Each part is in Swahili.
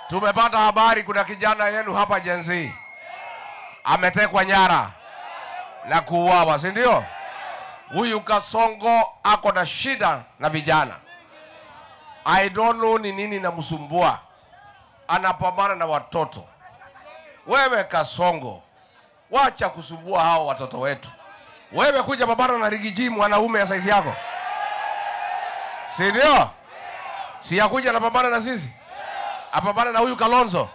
Tumepata habari kuna kijana yenu hapa Gen Z ametekwa nyara na kuuawa, si ndio? Huyu Kasongo ako na shida na vijana. I don't know ni nini namsumbua. Anapambana na watoto. Wewe Kasongo, wacha kusumbua hao watoto wetu. Wewe kuja pambana na Riggy G, mwanaume ya size yako, si ndio? Si yakuja anapambana na sisi, apambana na huyu Kalonzo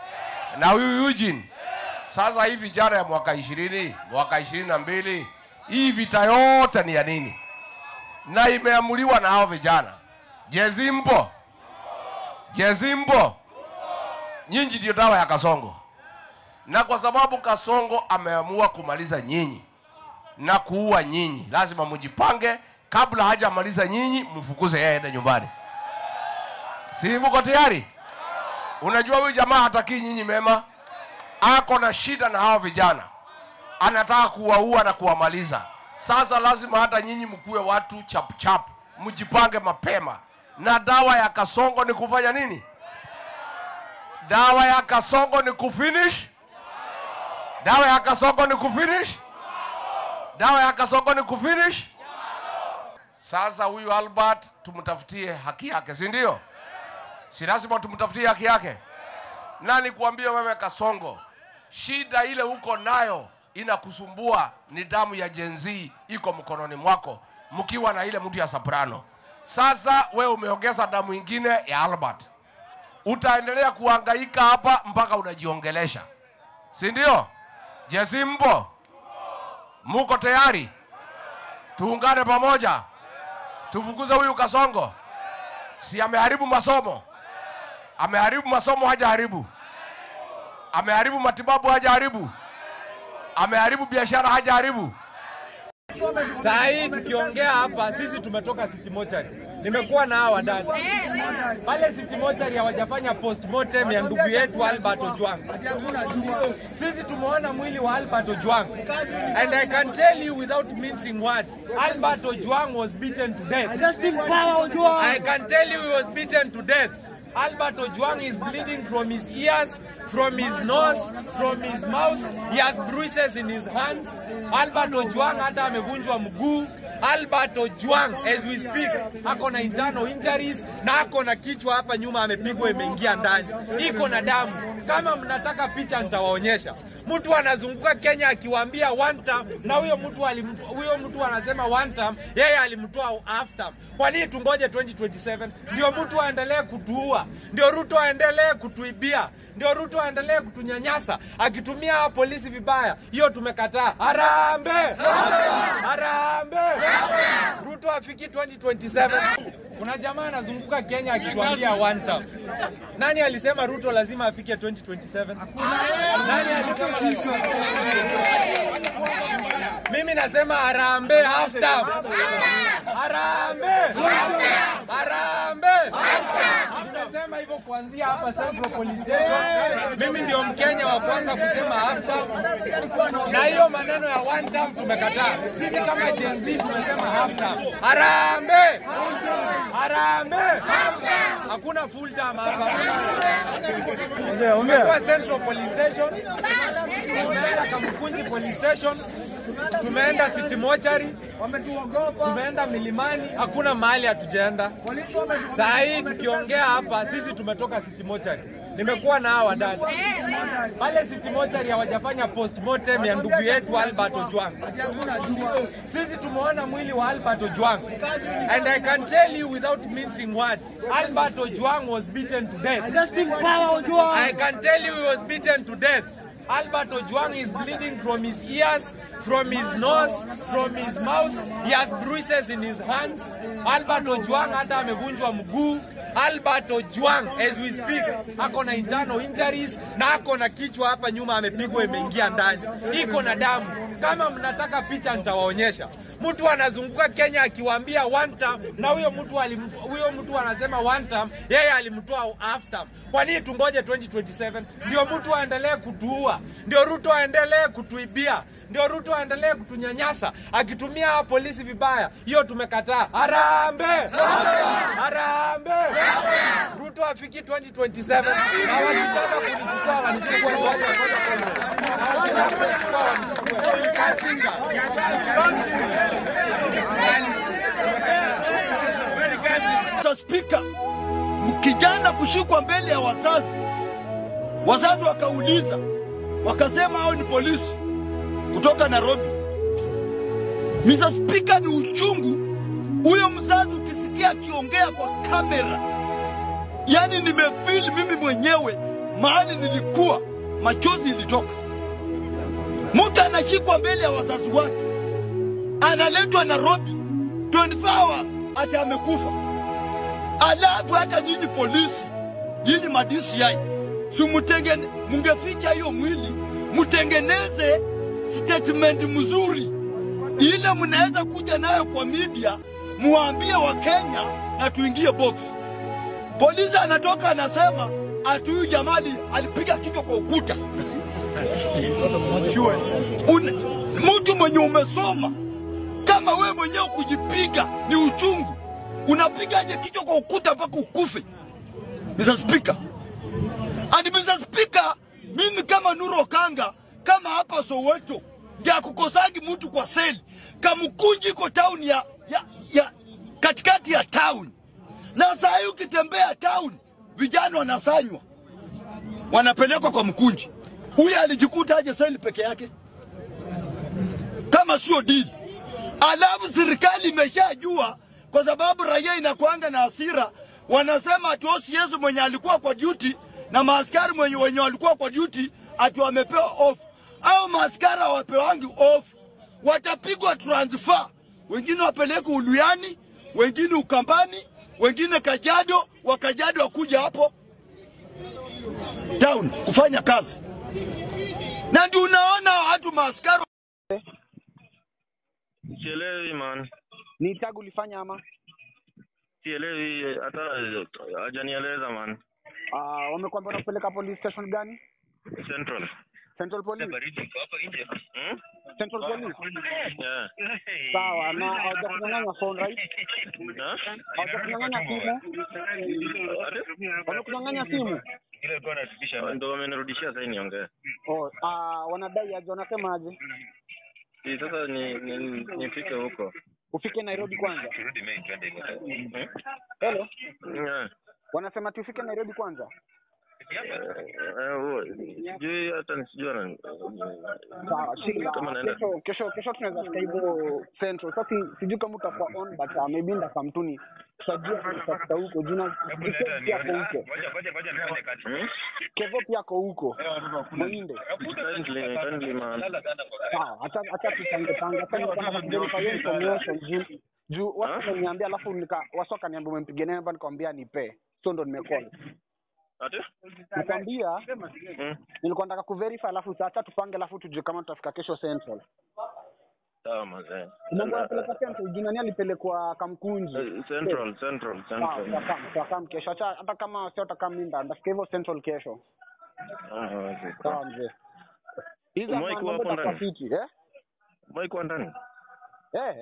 na huyu Eugene. Sasa hii vijana ya mwaka 20, mwaka 22, hii vita yote ni ya nini? Na imeamuliwa na hao vijana. Gen Z mpo? Gen Z mpo? Nyinyi ndio dawa ya Kasongo. Na kwa sababu Kasongo ameamua kumaliza nyinyi na kuua nyinyi, lazima mjipange kabla hajamaliza nyinyi, mfukuze yeye aende nyumbani. Si mko tayari? Unajua huyu jamaa hataki nyinyi mema. Ako na shida na hao vijana. Anataka kuwaua na kuwamaliza. Sasa lazima hata nyinyi mkuwe watu chap chap, mjipange mapema. Na dawa ya Kasongo ni kufanya nini? Dawa ya Kasongo ni kufinish. Dawa ya Kasongo ni kufinish. Dawa ya Kasongo ni kufinish. Sasa huyu Albert tumtafutie haki yake, si ndio? Si lazima tumtafutie haki yake? Nani kuambia wewe Kasongo, shida ile uko nayo inakusumbua ni damu ya Gen Z iko mkononi mwako, mkiwa na ile mtu ya Soprano. Sasa wewe umeongeza damu ingine ya Albert. Utaendelea kuhangaika hapa mpaka unajiongelesha, si ndio? Gen Z mpo? Muko tayari? Tuungane pamoja tufukuze huyu Kasongo. Si ameharibu masomo? Ameharibu masomo, hajaharibu? Ameharibu matibabu, hajaharibu? Ameharibu biashara, hajaharibu? Saa hii tukiongea hapa, sisi tumetoka City Mortuary. Nimekuwa na hawa dada pale City Mortuary, hawajafanya postmortem ya ndugu yetu Albert Ojwang. Sisi tumeona mwili wa Albert Ojwang, and I can tell you without mincing words, Albert Ojwang was beaten to death. I can tell you he was beaten to death. Albert Ojwang is bleeding from his ears, from his nose, from his mouth. He has bruises in his hands. Albert Ojwang hata amevunjwa mguu. Albert Ojwang as we speak ako na internal injuries na ako na kichwa hapa nyuma amepigwa imeingia ndani, iko na damu. Kama mnataka picha nitawaonyesha. Mtu anazunguka Kenya akiwaambia one term, na huyo mtu anasema one term, yeye alimtoa half term. Kwa nini tungoje 2027? Ndio mtu aendelee kutuua, ndio Ruto aendelee kutuibia, ndio Ruto aendelee kutunyanyasa akitumia polisi vibaya. Hiyo tumekataa. Harambee! Harambee! Ruto afiki 2027. Kuna jamaa anazunguka Kenya akituambia one term. Nani alisema Ruto lazima afike 2027? Nani alisema? Mimi nasema harambee half term. Harambee! Harambee! Tunasema hivyo kuanzia hapa Central Police Station. Mimi ndio Mkenya wa kwanza kusema half term. Na hiyo maneno ya one term tumekataa. Sisi kama Gen Z tumesema half term. Harambee! Harambee! Hakuna full term hapa. Tumekuwa Central Police Station, tumeenda Kamukunji Police Station, tumeenda City Mortuary, tumeenda Milimani, hakuna mahali hatujaenda. Saa hii tukiongea hapa, sisi tumetoka City Mortuary. Nimekuwa na hawa dada pale City Mortuary, hawajafanya postmortem ya ndugu yetu Albert Ojwang. Sisi tumeona mwili wa Albert Ojwang, and I can tell you without mincing words, Albert Ojwang was beaten to death. I can tell you he was beaten to death. Albert Ojwang is bleeding from his ears, from his nose, from his mouth. He has bruises in his hands. Albert Ojwang hata amevunjwa mguu. Albert Ojwang as we speak ako na internal injuries na ako na kichwa hapa nyuma amepigwa imeingia ndani, iko na damu. Kama mnataka picha nitawaonyesha. Mtu anazunguka Kenya akiwaambia one term, na huyo mtu anasema one term, yeye alimtoa half term. Kwa nini tungoje 2027? Ndio mtu aendelee kutuua, ndio Ruto aendelee kutuibia, ndio Ruto aendelee kutunyanyasa akitumia polisi vibaya. Hiyo tumekataa. Harambee! Harambee! Ruto afiki 2027 na wakitaka kunichukua wanichukue. Mr. Speaker, mkijana kushikwa mbele ya wazazi, wazazi wakauliza, wakasema hao ni polisi kutoka Nairobi. Mr. Speaker, ni uchungu huyo mzazi ukisikia akiongea kwa kamera. Yani nimefeel mimi mwenyewe mahali nilikuwa, machozi ilitoka. Mtu anashikwa mbele ya wazazi wake, analetwa Nairobi 24 hours ati amekufa. Alafu hata nyinyi polisi, nyinyi ma DCI, si mungeficha hiyo mwili, mtengeneze statement mzuri ile mnaweza kuja nayo kwa media, muambie wa Kenya na tuingie box. Polisi anatoka anasema ati huyu jamali alipiga kichwa kwa ukuta. Mtu mwenye umesoma kama wewe mwenyewe kujipiga ni uchungu, unapigaje kichwa kwa ukuta mpaka ukufe? Mr. Speaker. And Mr. Speaker, mimi kama Nuru Okanga, kama hapa Soweto, ndio kukosagi mtu kwa seli. Kamukunji iko town ya katikati ya town. Na saa hii ukitembea town, vijana wanasanywa, wanapelekwa kwa Mkunji. Huyu alijikuta aje seli peke yake kama sio deal? Alafu serikali imeshajua, kwa sababu raia inakuanga na hasira, wanasema ati OCS mwenye alikuwa kwa duty na maaskari wenye walikuwa kwa duty ati wamepewa off. Au maaskari hawapewangi off, watapigwa transfer. Wengine wapelekwe Uluyani, wengine Ukambani, wengine Kajiado, wakajado wakuja hapo town kufanya kazi. Na ndio unaona watu maaskari. Sielewi man. Ni tag ulifanya ama? Sielewi, hata hajanieleza man. Wamekwambia unapeleka police station gani? Central. Central Police. Central Police. Yeah. Sawa, na hawajakunyang'anya phone, right? Hawajakunyang'anya simu? Wamekunyang'anya simu? Ndio wamenirudishia sasa niongee. Oh, wanadai aje, wanasema aje? Sasa nifike huko. Ufike Nairobi kwanza. Hello? Yeah. Wanasema tufike Nairobi kwanza? Sijui hata nisijua. Sawa, Sheila, kesho tunaweza fika hivyo Central. Sasa sijui kama utakuwa on, but maybe ndakamtuni. Tutajua tutafika huko jina pia kwa huko. Kevo pia kwa huko. Mwinde. Kindly man. Sawa, hata tupange panga. Sasa nilikuwa nataka hiyo information juu watu waniambia, alafu wasoka niambia umempigia nani hapa, nikamwambia nipe. So ndo nimecall. Ati? Nikwambia nilikuwa nataka kuverify, alafu sasa tupange, alafu tujue kama tutafika kesho Central. Sawa mzee. Mungu anapeleka Central, jina nani alipelekwa Kamkunji? Central. Sawa, kesho. Hata kama sio utakam mimi ndafika hivyo Central kesho. Sawa mzee. Hizo mambo hapo ndani. Eh? Mike kwa ndani. Eh.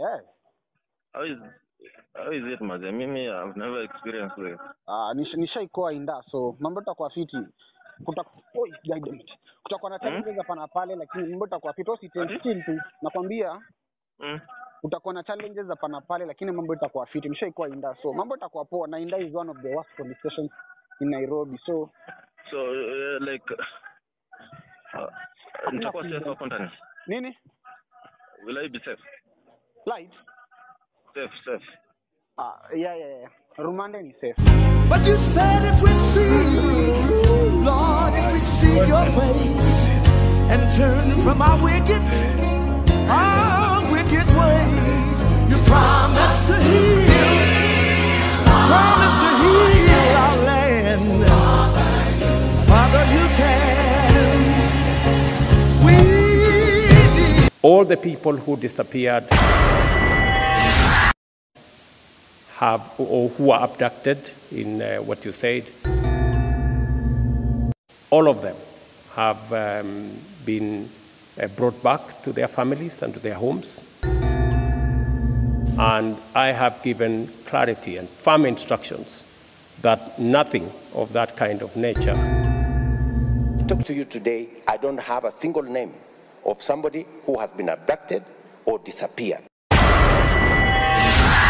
How is it mzee? Mimi I've never experienced this. Nishaikoa inda, so mambo itakuwa fiti. Kutakuwa na challenges hapa na pale, lakini mambo itakuwa fiti. Usitension tu. Nakwambia utakuwa na challenges hapa na pale, lakini mambo itakuwa fiti. Nishaikoa inda, so mambo itakuwa poa. Na Inda is one of the worst police stations in Nairobi. So like nitakuwa safe hapo ndani. Nini? Will I be safe? Light? Safe. Yeah. Rumande ni safe. But you said if we seek, Lord, if we seek your face and turn from our wicked ways, you promise to heal, promise to heal our land. Father, you can. We need. All the people who disappeared have or who were abducted in what you said, all of them have been brought back to their families and to their homes. And I have given clarity and firm instructions that nothing of that kind of nature. I talk to you today, I don't have a single name of somebody who has been abducted or disappeared.